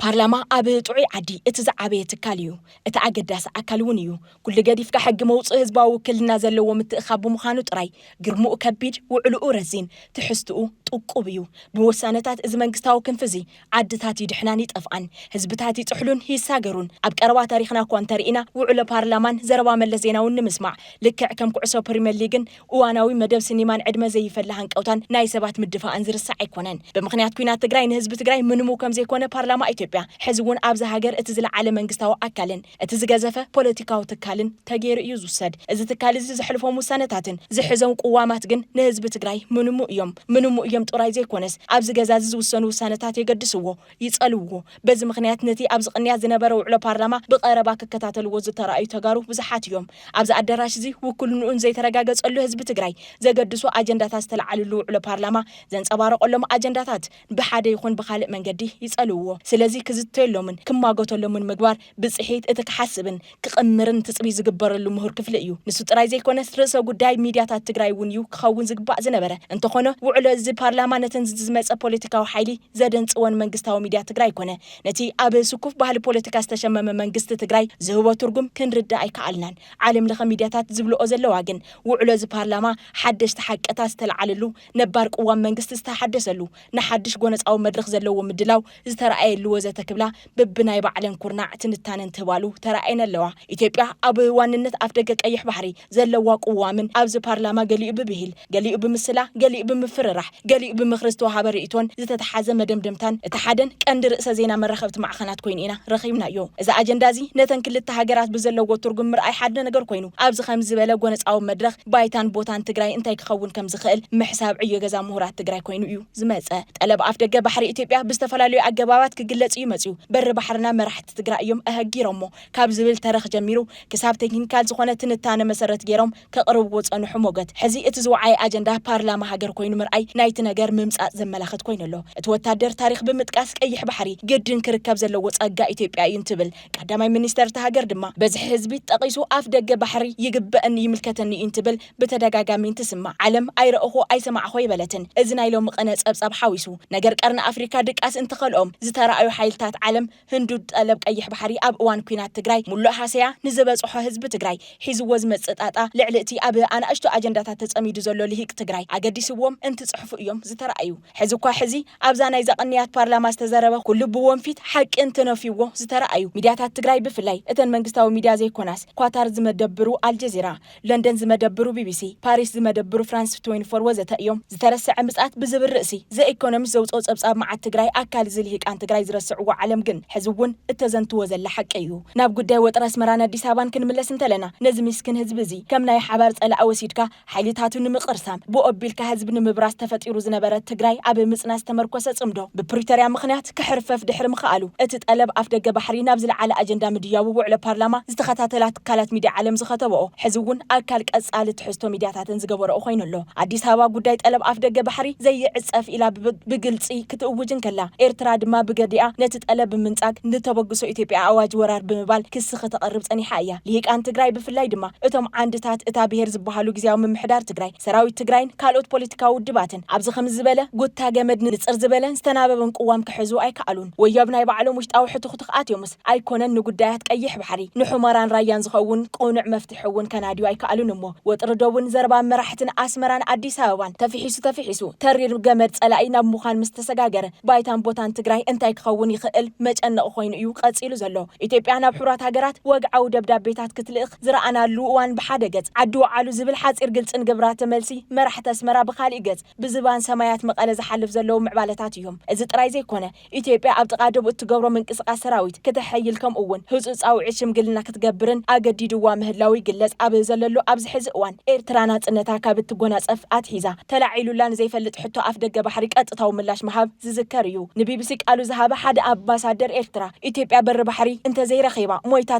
ፓርላማ ኣብ ጥዑይ ዓዲ እቲ ዝዓበየ ትካል እዩ። እቲ ኣገዳሲ ኣካል እውን እዩ። ኩሉ ገዲፍካ ሕጊ መውፅኢ ህዝባዊ ውክልና ዘለዎ ምትእኻብ ብምዃኑ ጥራይ ግርምኡ ከቢድ፣ ውዕልኡ ረዚን፣ ትሕዝትኡ ጥቁብ እዩ። ብውሳነታት እዚ መንግስታዊ ክንፊ እዚ ዓድታት ይድሕናን ይጠፍኣን፣ ህዝብታት ይጥሕሉን ይሳገሩን። ኣብ ቀረባ ታሪኽና እኳ እንተርኢና ውዕሎ ፓርላማን ዘረባ መለስ ዜናውን ንምስማዕ ልክዕ ከም ኩዕሶ ፕሪምየር ሊግን እዋናዊ መደብ ሲኒማን ዕድመ ዘይፈሊ ሃንቀውታን ናይ ሰባት ምድፋእን ዝርሳዕ ኣይኮነን። ብምኽንያት ኲናት ትግራይ ንህዝቢ ትግራይ ምንሙ ከም ዘይኮነ ፓርላማ ኢትዮጵያ ሕዚ እውን ኣብዚ ሃገር እቲ ዝለዓለ መንግስታዊ ኣካልን እቲ ዝገዘፈ ፖለቲካዊ ትካልን ተገይሩ እዩ ዝውሰድ። እዚ ትካል እዚ ዘሕልፎም ውሳነታትን ዝሕዞም ቅዋማት ግን ንህዝቢ ትግራይ ምንሙ እዮም። ምንሙ እዮም ጥራይ ዘይኮነስ ኣብዚ ገዛ እዚ ዝውሰኑ ውሳነታት የገድስዎ፣ ይጸልውዎ። በዚ ምኽንያት ነቲ ኣብዚ ቅንያት ዝነበረ ውዕሎ ፓርላማ ብቐረባ ክከታተልዎ ዝተራእዩ ተጋሩ ብዙሓት እዮም። ኣብዚ ኣዳራሽ እዚ ውክልንኡን ዘይተረጋገጸሉ ህዝቢ ትግራይ ዘገድሱ ኣጀንዳታት ዝተለዓልሉ ውዕሎ ፓርላማ ዘንጸባረቐሎም ኣጀንዳታት ብሓደ ይኹን ብኻልእ መንገዲ ይጸልውዎ። ስለዚ ክዝተየሎምን ክማጎተሎምን ምግባር ብጽሒት እቲ ክሓስብን ክቕምርን ትጽቢት ዝግበረሉ ምሁር ክፍሊ እዩ። ንሱ ጥራይ ዘይኮነስ ርእሰ ጉዳይ ሚድያታት ትግራይ እውን እዩ ክኸውን ዝግባእ ዝነበረ። እንተኾነ ውዕሎ እዚ ፓርላማ ነተን ዝመጸ ፖለቲካዊ ሓይሊ ዘደንጽወን መንግስታዊ ሚድያ ትግራይ ኮነ ነቲ ኣብ ስኩፍ ባህሊ ፖለቲካ ዝተሸመመ መንግስቲ ትግራይ ዝህቦ ትርጉም ክንርዳእ ኣይከኣልናን። ዓለም ለኸ ሚድያታት ዝብልኦ ዘለዋ ግን ውዕሎ እዚ ፓርላማ ሓደሽቲ ሓቅታት ዝተለዓለሉ፣ ነባር ቅዋም መንግስቲ ዝተሓደሰሉ፣ ንሓድሽ ጎነጻዊ መድረኽ ዘለዎ ምድላው ዝተረኣየሉ ወዘተ ክብላ በብናይ ባዕለን ኩርናዕ ትንታነ እንትህባሉ ተራእየን ኣለዋ። ኢትዮጵያ ኣብ ዋንነት ኣፍደገ ቀይሕ ባሕሪ ዘለዋ ቅዋምን ኣብዚ ፓርላማ ገሊኡ ብብሂል፣ ገሊኡ ብምስላ፣ ገሊኡ ብምፍርራሕ፣ ገሊኡ ብምኽሪ ዝተዋሃበ ርእይቶን ዝተተሓዘ መደምደምታን እቲ ሓደን ቀንዲ ርእሰ ዜና መራኸብቲ ማዕኸናት ኮይኑ ኢና ረኺብናዮ። እዚ ኣጀንዳ እዚ ነተን ክልተ ሃገራት ብዘለዎ ትርጉም ምርኣይ ሓደ ነገር ኮይኑ ኣብዚ ከም ዝበለ ጎነጻዊ መድረኽ ባይታን ቦታን ትግራይ እንታይ ክኸውን ከም ዝኽእል ምሕሳብ ዕዮ ገዛ ምሁራት ትግራይ ኮይኑ እዩ ዝመጸ። ጠለብ ኣፍደገ ባሕሪ ኢትዮጵያ ብዝተፈላለዩ ኣገባባት ክግለጽ እዩ መጽዩ። በሪ ባሕርና መራሕቲ ትግራይ እዮም ኣሀጊሮሞ ካብ ዝብል ተረኽ ጀሚሩ ክሳብ ቴክኒካል ዝኾነ ትንታነ መሰረት ገይሮም ከቕርብዎ ዝጸንሑ ሞገት፣ ሕዚ እቲ ዝወዓየ ኣጀንዳ ፓርላማ ሃገር ኮይኑ ምርኣይ ናይቲ ነገር ምምጻጽ ዘመላኽት ኮይኑ ኣሎ። እቲ ወታደር ታሪኽ ብምጥቃስ ቀይሕ ባሕሪ ግድን ክርከብ ዘለዎ ጸጋ ኢትዮጵያ እዩ እንትብል፣ ቀዳማይ ሚኒስተር እታ ሃገር ድማ በዝሒ ህዝቢ ጠቒሱ ኣፍ ደገ ባሕሪ ይግበእኒ ይምልከተኒ እዩ እንትብል ብተደጋጋሚ እንትስማዕ፣ ዓለም ኣይረእኹ ኣይሰማዕኹ ኣይበለትን። እዚ ናይ ሎሚ ቅነ ጸብጻብ ሓዊሱ ነገር ቀርኒ ኣፍሪካ ድቃስ እንትኸልኦም ዝተራእዩ ሓይልታት ዓለም ህንዱድ ጠለብ ቀይሕ ባሕሪ ኣብ እዋን ኲናት ትግራይ ሙሉእ ሃሰያ ንዝበፅሖ ህዝቢ ትግራይ ሒዝዎ ዝመፅእ ጣጣ ልዕሊ እቲ ኣብ ኣናእሽቱ ኣጀንዳታት ተፀሚዱ ዘሎ ልሂቅ ትግራይ ኣገዲስዎም እንትፅሕፉ እዮም ዝተረኣዩ። ሕዚ እኳ ሕዚ ኣብዛ ናይዛ ቅንያት ፓርላማ ዝተዘረበ ኩሉ ብወንፊት ሓቂ እንትነፍይዎ ዝተረኣዩ ሚድያታት ትግራይ ብፍላይ እተን መንግስታዊ ሚድያ ዘይኮናስ ኳታር ዝመደብሩ ኣልጀዚራ፣ ለንደን ዝመደብሩ ቢቢሲ፣ ፓሪስ ዝመደብሩ ፍራንስ ትዌንቲ ፎር ወዘተ እዮም። ዝተረስዐ ምጽኣት ብዝብል ርእሲ ዘኢኮኖሚስት ዘውፅኦ ጸብጻብ መዓት ትግራይ ኣካል እዚ ልሂቃን ትግራይ ዝረስዕዎ ዓለም ግን ሕዚ እውን እተዘንትዎ ዘላ ሓቂ እዩ። ናብ ጉዳይ ወጥሪ ኣስመራን ኣዲስ ኣበባን ክንምለስ እንተለና ነዚ ምስኪን ህዝቢ እዚ ከም ናይ ሓባር ጸላኢ ወሲድካ ሓይልታቱ ንምቕርሳም ብኦ ኣቢልካ ህዝቢ ንምብራስ ተፈጢሩ ዝነበረ ትግራይ ኣብ ምጽናት ዝተመርኮሰ ጽምዶ ብፕሪቶርያ ምኽንያት ክሕርፈፍ ድሕሪ ምኽኣሉ እቲ ጠለብ ኣፍደገ ባሕሪ ናብ ዝለዓለ ኣጀንዳ ምድያቡ ውዕሎ ፓርላማ ዝተኸታተላ ትካላት ሚድያ ዓለም ዝኸተበኦ ሕዚ እውን ኣካል ቀጻሊ ትሕዝቶ ሚድያታትን ዝገበረኦ ኮይኑ ኣሎ። ኣዲስ ኣበባ ጉዳይ ጠለብ ኣፍደገ ባሕሪ ዘይዕጸፍ ኢላ ብብ- ብግልጺ ክትእውጅ እንከላ ኤርትራ ድማ ብገዲኣ ነቲ ጠለብ ብምንጻግ ንተበግሶ ኢትዮጵያ ኣዋጅ ወራር ብምባል ክሲ ከተቐርብ ጸኒሓ እያ። ልሂቃን ትግራይ ብፍላይ ድማ እቶም ዓንድታት እታ ብሄር ዝበሃሉ ግዝያዊ ምምሕዳር ትግራይ፣ ሰራዊት ትግራይን ካልኦት ፖለቲካዊ ውድባትን ኣብዚ ከምዚ ዝበለ ጉታ ገመድ ንጽር ዝበለን ዝተናበበን ቅዋም ክሕዙ ኣይከኣሉን። ወዮ ኣብ ናይ ባዕሎም ውሽጣዊ ሕትኹትኽ ኣትዮምስ ኣይኮነን ንጉዳያት ቀይሕ ባሕሪ ንሑመራን ራያን ዝኸውን ቅኑዕ መፍትሒ እውን ከናድዩ ኣይከኣሉን እሞ ወጥሪ ዶብን ዘረባ መራሕትን ኣስመራን ኣዲስ ኣበባን ተፊሒሱ ተፊሒሱ ተሪር ገመድ ጸላኢ ናብ ምዃን ምስ ተሰጋገረ ባይታን ቦታን ትግራይ እንታይ ክኸውን ይኽእል መጨነቒ ኮይኑ እዩ ቀጺሉ ዘሎ። ኢትዮጵያ ናብ ሕቡራት ሃገራት ወግዓዊ ደብዳቤታት ክትልእኽ ዝረኣናሉ እዋን ብሓደ ገጽ፣ ዓዲ ወዓሉ ዝብል ሓጺር ግልጽን ግብራተ መልሲ መራሕቲ ኣስመራ ብኻሊእ ገጽ ብዝባን ሰማያት መቐለ ዝሓልፍ ዘለዉ ምዕባለታት እዮም። እዚ ጥራይ ዘይኮነ ኢትዮጵያ ኣብ ጥቓ ዶብ እትገብሮ ምንቅስቓስ ሰራዊት ክተሐይል ከምኡ እውን ህጹጽ ጻውዒት ሽምግልና ክትገብርን ኣገዲድዋ ምህላው ይግለጽ። ኣብ ዘለሉ ኣብዚ ሕዚ እዋን ኤርትራ ናጽነታ ካብ እትጎናጸፍ ኣትሒዛ ተላዒሉላ ንዘይፈልጥ ሕቶ ኣፍደገ ባሕሪ ቀጥታዊ ምላሽ ምሃብ ዝዝከር እዩ። ንቢቢሲ ቃሉ ዝሃበ ሓደ ኣምባሳደር ኤርትራ ኢትዮጵያ በሪ ባሕሪ እንተዘይረኺባ ሞይታ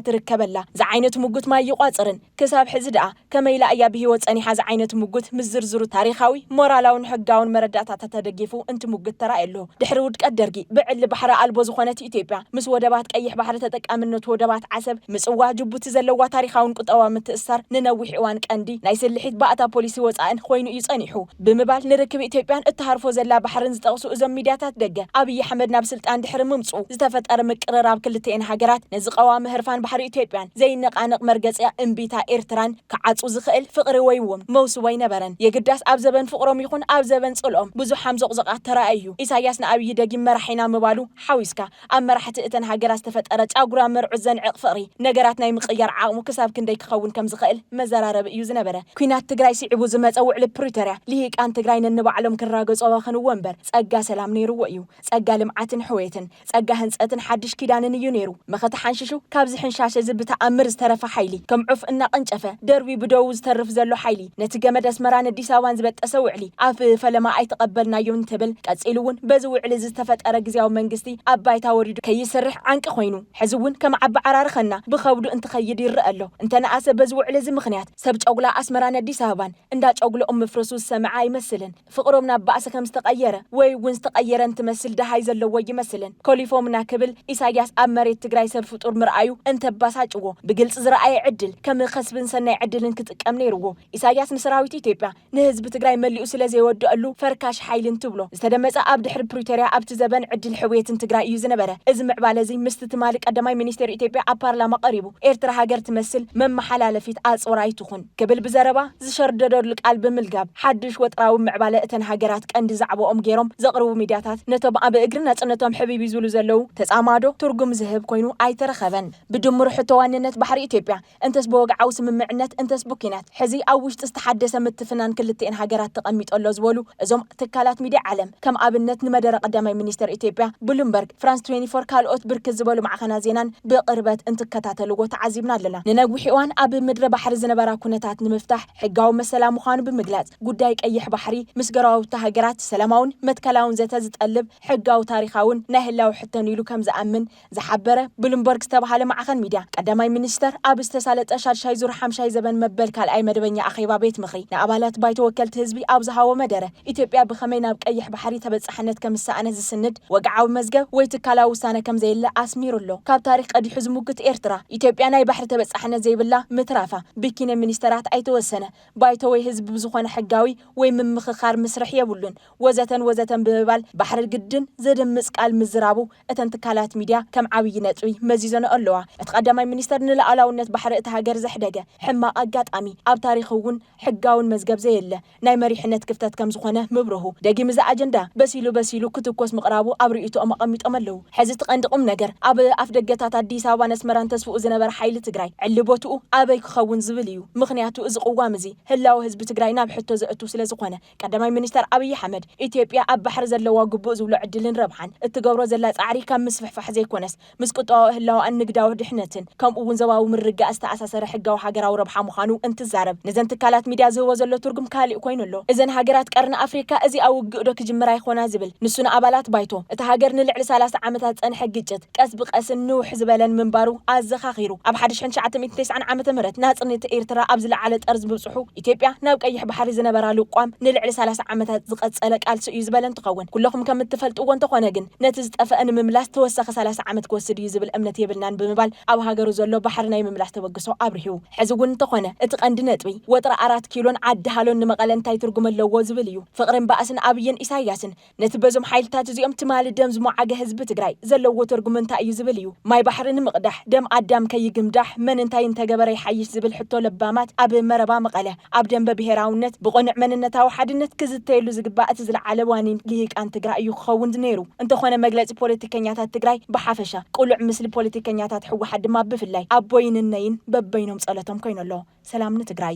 ትርከበላ ዝዓይነቱ ምጉት ማይ ይቋጽርን ክሳብ ሕዚ ደኣ ከመይ ኢላ እያ ብህይወት ጸኒሓ ዝዓይነቱ ምጉት ምስ ዝርዝሩ ታሪኻዊ ሞራላውን ሕጋውን መረዳእታታት ተደጊፉ እንትሙግት ተራእየ ኣሎ። ድሕሪ ውድቀት ደርጊ ብዕሊ ባሕሪ ኣልቦ ዝኾነት ኢትዮጵያ ምስ ወደባት ቀይሕ ባሕሪ ተጠቃምነቱ ወደባት ዓሰብ፣ ምጽዋ፣ ጅቡቲ ዘለዋ ታሪኻውን ቁጠባዊ ምትእስሳር ንነዊሕ እዋን ቀንዲ ናይ ስልሒት ባእታ ፖሊሲ ወጻእን ኮይኑ እዩ ጸኒሑ ብምባል ንርክብ ኢትዮጵያን እትሃርፎ ዘላ ባሕርን ዝጠቕሱ እዞም ሚድያታት ደገ ኣብይ ኣሕመድ ናብ ስልጣን ድሕሪ ምምጽኡ ዝተፈጠረ ምቅርራብ ክልቲኤን ሃገራት ነዚ ቀዋሚ ህርፋን ባሕሪ ኢትዮጵያን ዘይነቓነቕ መርገጺኣ እምቢታ ኤርትራን ክዓጹ ዝኽእል ፍቕሪ ወይ እውን መውስቦ ኣይነበረን። የግዳስ ኣብ ዘበን ፍቕሮም ይኹን ኣብ ዘበን ጽልኦም ብዙሓም ዞቕዞቓት ተራእዩ። ኢሳያስ ንኣብይ ደጊም መራሒና ምባሉ ሓዊስካ ኣብ መራሕቲ እተን ሃገራት ዝተፈጠረ ጫጉራ መርዑት ዘንዕቕ ፍቕሪ ነገራት ናይ ምቕያር ዓቕሙ ክሳብ ክንደይ ክኸውን ከም ዝኽእል መዘራረቢ እዩ ዝነበረ። ኲናት ትግራይ ስዒቡ ዝመጸ ውዕሊ ፕሪቶርያ ልሂቃን ትግራይ ነንባዕሎም ክራገጹ ኣባኸንዎ እምበር ጸጋ ሰላም ነይርዎ እዩ። ጸጋ ልምዓትን ሕውየትን፣ ጸጋ ህንጸትን ሓድሽ ኪዳንን እዩ ነይሩ። መኸተ ሓንሽሹ ካብዚ ሕንሻሽ እዚ ብተኣምር ዝተረፈ ሓይሊ፣ ከም ዑፍ እናቐንጨፈ ደርቢቡ ደው ዝተርፍ ዘሎ ሓይሊ፣ ነቲ ገመድ ኣስመራን ኣዲስ ኣበባን ዝበጠሰ ውዕሊ ኣብ ፈለማ ኣይተቐበልናዮን እንትብል፣ ቀጺሉ እውን በዚ ውዕሊ እዚ ዝተፈጠረ ግዝያዊ መንግስቲ ኣብ ባይታ ወሪዱ ከይሰርሕ ዓንቂ ኮይኑ፣ ሕዚ እውን ከም ዓቢ ዓራርኸና ብኸብዱ እንትኸይድ ይረአ ኣሎ። እንተነኣሰ በዚ ውዕሊ እዚ ምኽንያት ሰብ ጨጉላ ኣስመራን ኣዲስ ኣበባን እንዳ ጨጉለኦም ምፍርሱ ዝሰምዐ ኣይመስልን። ፍቕሮም ናብ ባእሲ ከም ዝተቐየረ ወይ እውን ዝተቐየረ እንትመስል ደሃይ ዘለዎ ይመስልን። ኮሊፎምና ክብል ኢሳያስ ኣብ መሬት ትግራይ ሰብ ፍጡር ምርኣዩ እንተባሳጭዎ፣ ብግልፂ ዝረኣየ ዕድል ከም ከስብን ሰናይ ዕድልን ክጥቀም ነይርዎ። ኢሳያስ ንሰራዊት ኢትዮጵያ ንህዝቢ ትግራይ መሊኡ ስለ ዘይወደአሉ ፈርካሽ ሓይሊ እንትብሎ ዝተደመፀ ኣብ ድሕሪ ፕሪቶርያ ኣብቲ ዘበን ዕድል ሕውየትን ትግራይ እዩ ዝነበረ። እዚ ምዕባለ እዚ ምስቲ ትማሊ ቀዳማይ ሚኒስቴር ኢትዮጵያ ኣብ ፓርላማ ቀሪቡ ኤርትራ ሃገር ትመስል መመሓላለፊት ኣፅዋር ኣይትኹን ክብል ብዘረባ ዝሸርደደሉ ቃል ብምልጋብ ሓድሽ ወጥራዊ ምዕባለ እተን ሃገራት ቀንዲ ዛዕባኦም ገይሮም ዘቕርቡ ሚድያታት ነቶም ኣብ እግሪ ናፅነቶም ሕቢቢ ዝብሉ ዘለዉ ተፃማዶ ትርጉም ዝህብ ኮይኑ ኣይተረኸበን። ብድምሩ ሕቶ ዋንነት ባሕሪ ኢትዮጵያ እንተስ ብወግዓዊ ስምምዕነት እንተስ ብኲናት ሕዚ ኣብ ውሽጢ ዝተሓደሰ ምትፍናን ክልቲኤን ሃገራት ተቐሚጡ ኣሎ ዝበሉ እዞም ትካላት ሚድያ ዓለም ከም ኣብነት ንመደረ ቀዳማይ ሚኒስተር ኢትዮጵያ ብሉምበርግ፣ ፍራንስ ትዌንቲ ፎር ካልኦት ብርክት ዝበሉ ማዕኸናት ዜናን ብቕርበት እንትከታተልዎ ተዓዚብና ኣለና። ንነዊሕ እዋን ኣብ ምድሪ ባሕሪ ዝነበራ ኩነታት ንምፍታሕ ሕጋዊ መሰላ ምዃኑ ብምግላጽ ጉዳይ ቀይሕ ባሕሪ ምስ ጎረባብቲ ሃገራት ሰላማውን መትከላውን ዘተ ዝጠልብ ሕጋዊ ታሪኻውን ናይ ህላዊ ሕቶን ኢሉ ከም ዝኣምን ዝሓበረ ብሉምበርግ ዝተባሃለ ማዕኸን ሚድያ፣ ቀዳማይ ሚኒስተር ኣብ ዝተሳለጠ ሻድሻይ ዙር ሓምሻይ ዘበን መበል ካልኣይ መደበኛ ኣኼባ ቤት ምኽሪ ንኣባላት ባይቶ ወከልቲ ህዝቢ ኣብ ዝሃቦ መደረ፣ ኢትዮጵያ ብኸመይ ናብ ቀይሕ ባሕሪ ተበጻሕነት ከም ዝሰኣነት ዝስንድ ወግዓዊ መዝገብ ወይ ትካላዊ ውሳነ ከም ዘየለ ኣስሚሩ ኣሎ። ካብ ታሪኽ ቀዲሑ ዝሙግት ኤርትራ፣ ኢትዮጵያ ናይ ባሕሪ ተበጻሕነት ዘይብላ ምትራፋ ብኪነ ሚኒስተራት ኣይተወሰነ፣ ባይቶ ወይ ህዝቢ ብዝኾነ ሕጋዊ ወይ ምምኽኻር ምስርሕ የብሉን፣ ወዘተን ወዘተን ብምባል ባሕሪ ግድን ዘደምጽ ቃል ምዝራቡ እተን ትካላት ሚድያ ከም ዓብዪ ነጥቢ መዚዘንኦ ኣለዋ። እቲ ቀዳማይ ሚኒስተር ንሉዓላውነት ባሕሪ እታ ሃገር ዘሕደገ ሕማቕ ኣጋጣሚ ኣብ ታሪኽ እውን ሕጋውን መዝገብ ዘየለ ናይ መሪሕነት ክፍተት ከም ዝኾነ ምብርሁ ደጊም እዚ ኣጀንዳ በሲሉ በሲሉ ክትኮስ ምቕራቡ ኣብ ርእይቶኦም ኣቐሚጦም ኣለዉ። ሕዚ እቲ ቀንዲ ቁም ነገር ኣብ ኣፍ ደገታት ኣዲስ ኣበባን ኣስመራን ተስፍኡ ዝነበረ ሓይሊ ትግራይ ዕሊ ቦትኡ ኣበይ ክኸውን ዝብል እዩ። ምኽንያቱ እዚ ቅዋም እዚ ህላወ ህዝቢ ትግራይ ናብ ሕቶ ዘእቱ ስለ ዝኾነ ቀዳማይ ሚኒስተር ኣብይ ኣሕመድ ኢትዮጵያ ኣብ ባሕሪ ዘለዋ ግቡእ ዝብሎ ዕድልን ረብሓን እትገብሮ ዘላ ጻዕሪ ካብ ምስፍሕፋሕ ዘይኮነስ ምስ ቁጠባዊ ህላወኣን ንግዳዊ ድሕነትን ከምኡ እውን ዞባዊ ምርግጋእ ዝተኣሳሰረ ሕጋዊ ሃገራዊ ረብሓ ምዃኑ እንትዛረብ ነዘን ትካላት ሚድያ ዝህቦ ዘሎ ትርጉም ካሊእ ኮይኑ ኣሎ። እዘን ሃገራት ቀርኒ ኣፍሪካ እዚኣ ውግእ ዶ ክጅምር ኣይኾና ዝብል ንሱ ንኣባላት ባይቶ እታ ሃገር ንልዕሊ ሰላሳ ዓመታት ዝጸንሐ ግጭት ቀስ ብቀስን ንውሕ ዝበለን ምንባሩ ኣዘኻኺሩ። ኣብ ሓድሽ ትሽዓተ ሚእትን ተስዓን ዓመተ ምህረት ናጽነት ኤርትራ ኣብ ዝለዓለ ጠርዚ ምብጽሑ ኢትዮጵያ ናብ ቀይሕ ባሕሪ ዝነበራ ልቋም ንልዕሊ ሰላሳ ዓመታት ዝቐጸለ ቃልሲ እዩ ዝበለ እንትኸውን ኩለኹም ከም እትፈልጥዎ እንተኾነ ግን ነቲ ዝጠፈአ ንምምላስ ተወሳኺ ሰላሳ ዓመት ክወስድ እዩ ዝብል እምነት የብልናን ብምባል ኣብ ሃገሩ ዘሎ ባሕሪ ናይ ምምላስ ተበግሶ ኣብሪሁ። ሕዚ እውን እንተኾነ እቲ ቀንዲ ነጥቢ ወጥሪ ኣራት ኪሎን ዓዲ ሃሎን ንመቐለ እንታይ ትርጉም ኣለዎ ዝብል እዩ። ፍቕርን ባእስን ኣብይን ኢሳያስን ነቲ በዞም ሓይልታት እዚኦም ትማሊ ደም ዝሞዓገ ህዝቢ ትግራይ ዘለዎ ትርጉም እንታይ እዩ ዝብል እዩ። ማይ ባሕሪ ንምቕዳሕ ደም ኣዳም ከይግምዳሕ መን እንታይ እንተገበረ ይሓይሽ ዝብል ሕቶ ለባማት ኣብ መረባ መቐለ ኣብ ደንበ ብሄራውነት ብቕኑዕ መንነታዊ ሓድነት ክዝተየሉ ዝግባእ እቲ ዝለዓለ ዋኒን ልሂቃን ትግራይ እዩ ክኸውን ነይሩ። እንተኾነ መግለፂ ፖለቲከኛታት ትግራይ ብሓፈሻ ቅሉዕ ምስሊ ፖለቲከኛታት ህወሓት ድማ ብፍላይ ኣቦይን እነይን በበይኖም ጸሎቶም ኮይኑ ኣሎ። ሰላም ንትግራይ።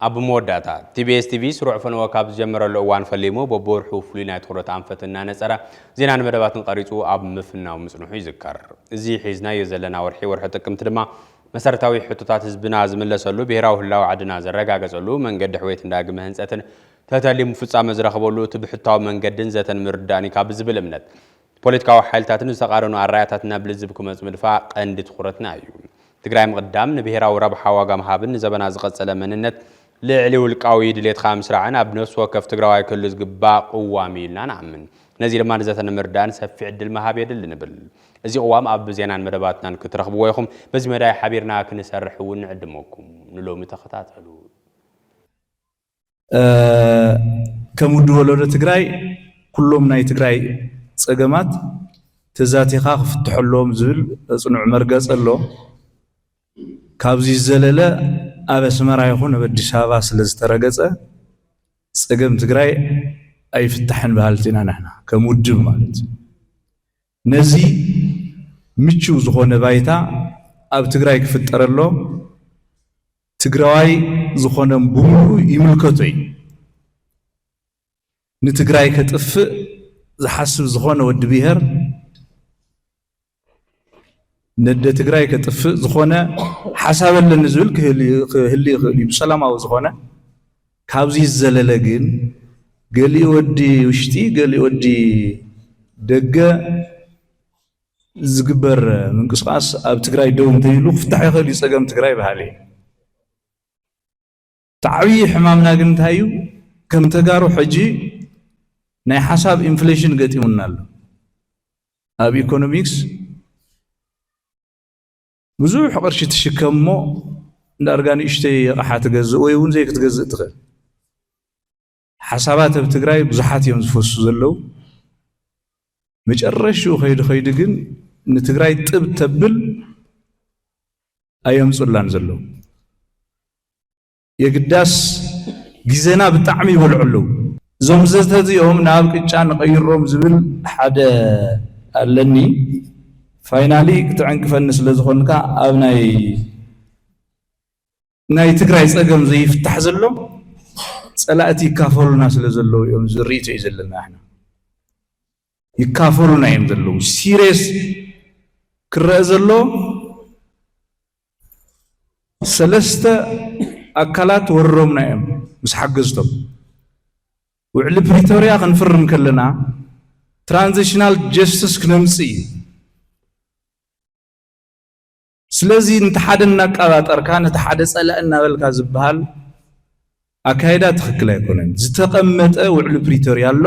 ኣብ መወዳእታ፣ ቲቢኤስ ቲቪ ስሩዕ ፈነወ ካብ ዝጀመረሉ እዋን ፈሊሙ በብወርሑ ፍሉይ ናይ ትኹረት ኣንፈት እናነጸረ ዜናን መደባትን ቀሪጹ ኣብ ምፍናው ምጽንሑ ይዝከር። እዚ ሒዝናዮ ዘለና ወርሒ፣ ወርሒ ጥቅምቲ ድማ መሰረታዊ ሕቶታት ህዝብና ዝምለሰሉ፣ ብሄራዊ ህላወ ዓድና ዝረጋገጸሉ፣ መንገዲ ሕውየትን ዳግመ ህንጸትን ተተሊሙ ፍጻመ ዝረኽበሉ፣ እቲ ብሕታዊ መንገድን ዘተን ምርዳእን እዩ ካብ ዝብል እምነት፣ ፖለቲካዊ ሓይልታትን ዝተቓረኑ ኣረኣእያታትን ናብ ልዝብ ክመጹ ምድፋእ ቀንዲ ትኹረትና እዩ። ትግራይ ምቕዳም ንብሄራዊ ረብሓ ዋጋ ምሃብን ንዘበና ዝቐጸለ መንነት ልዕሊ ውልቃዊ ድሌትካ ምስራዕን ኣብ ነፍሲ ወከፍ ትግራዋይ ክህሉ ዝግባእ ቅዋም እዩ ኢልና ንኣምን። ነዚ ድማ ንዘተ ንምርዳእን ሰፊሕ ዕድል ምሃብ የድሊ ንብል። እዚ ቅዋም ኣብ ዜናን መደባትናን ክትረኽብዎ ኢኹም። በዚ መዳይ ሓቢርና ክንሰርሕ እውን ንዕድመኩም። ንሎሚ ተኸታተሉ። ከም ውድብ ወለዶ ትግራይ ኩሎም ናይ ትግራይ ፀገማት ተዛቲኻ ክፍትሐሎም ዝብል ፅኑዕ መርገፂ ኣሎ። ካብዚ ዝዘለለ ኣብ ኣስመራ ይኹን ኣብ ኣዲስ ኣበባ ስለ ዝተረገፀ ፀገም ትግራይ ኣይፍታሕን በሃልቲ ኢና ንሕና ከም ውድብ ማለት እዩ። ነዚ ምችው ዝኾነ ባይታ ኣብ ትግራይ ክፍጠረሎም ትግራዋይ ዝኾነ ብምሉኡ ይምልከቶ እዩ። ንትግራይ ከጥፍእ ዝሓስብ ዝኾነ ወዲ ብሄር ነደ ትግራይ ከጥፍእ ዝኾነ ሓሳብ ኣለኒ ዝብል ክህል ይኽእል እዩ ብሰላማዊ ዝኾነ። ካብዚ ዝዘለለ ግን ገሊኡ ወዲ ውሽጢ ገሊኡ ወዲ ደገ ዝግበር ምንቅስቃስ ኣብ ትግራይ ደው እንተይሉ ክፍታሕ ይኽእል እዩ ፀገም ትግራይ በሃሊ እየ። እቲ ዓብዪ ሕማምና ግን እንታይ እዩ? ከም ተጋሩ ሕጂ ናይ ሓሳብ ኢንፍሌሽን ገጢሙና ኣሎ። ኣብ ኢኮኖሚክስ ብዙሕ ቅርሺ ትሽከም እሞ እንዳርጋ ንእሽተይ ኣቕሓ ትገዝእ ወይ እውን ዘይክትገዝእ ትኽእል። ሓሳባት ኣብ ትግራይ ብዙሓት እዮም ዝፈሱ ዘለዉ። መጨረሽኡ ከይዱ ከይዱ ግን ንትግራይ ጥብ ተብል ኣየምፁላን ዘለዉ። የግዳስ ግዜና ብጣዕሚ ይበልዑ ኣለዉ። እዞም ዘተ እዚኦም ናብ ቅጫ ንቐይሮም ዝብል ሓደ ኣለኒ። ፋይናሊ ክትዕንቅፈኒ ስለ ዝኾንካ ኣብ ናይ ናይ ትግራይ ፀገም ዘይፍታሕ ዘሎ ፀላእቲ ይካፈሉና ስለ ዘለዉ እዮም ዝብል ርእይቶ እዩ ዘለና ንሕና። ይካፈሉና እዮም ዘለዉ። ሲሪየስ ክረአ ዘሎ ሰለስተ ኣካላት ወሪሮምና እዮም ምስ ሓገዝቶም። ውዕሊ ፕሪቶርያ ክንፍርም ከለና ትራንዚሽናል ጀስቲስ ክነምፅእ እዩ። ስለዚ ነቲ ሓደ እናቃባጠርካ ነቲ ሓደ ፀላኢ እናበልካ ዝበሃል ኣካይዳ ትኽክል ኣይኮነን። ዝተቐመጠ ውዕሊ ፕሪቶርያ ኣሎ።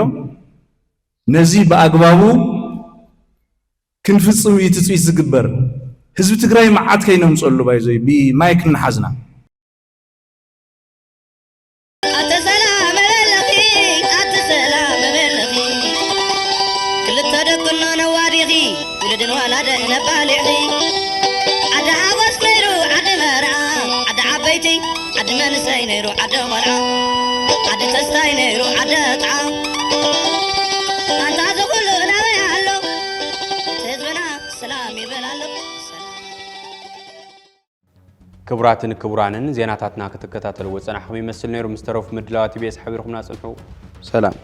ነዚ ብኣግባቡ ክንፍፅም እዩ ትፅቢት ዝግበር። ህዝቢ ትግራይ መዓት ከይነምፀሉ ባይዞይ ብማይክ እናሓዝና። ኣተ ሰላም በለኺ ኣተ ሰላም በለኺ ውሉድን ወላድን ነባሊዕኒ። ዓዲ ሓጎስ ነይሩ ዓዲ መርዓ፣ ዓዲ ዓበይቲ ዓዲ መንእሰይ ነይሩ ዓዲ ቆልዓ፣ ዓዲ ተስታይ ነይሩ ዓዲ ጥዓ። ኣንታ እዚ ኩሉ ናበይ ኣሎ? ህዝብና ሰላም ይበል ኣሎ። ክቡራትን ክቡራንን ዜናታትና ክትከታተልዎ ዝጸናሕኹም ይመስል ነይሩ። ምስ ተረፉ ምድላዋት ቲ ቢ ኤስ ሓቢርኹምና ጽንሑ። ሰላም።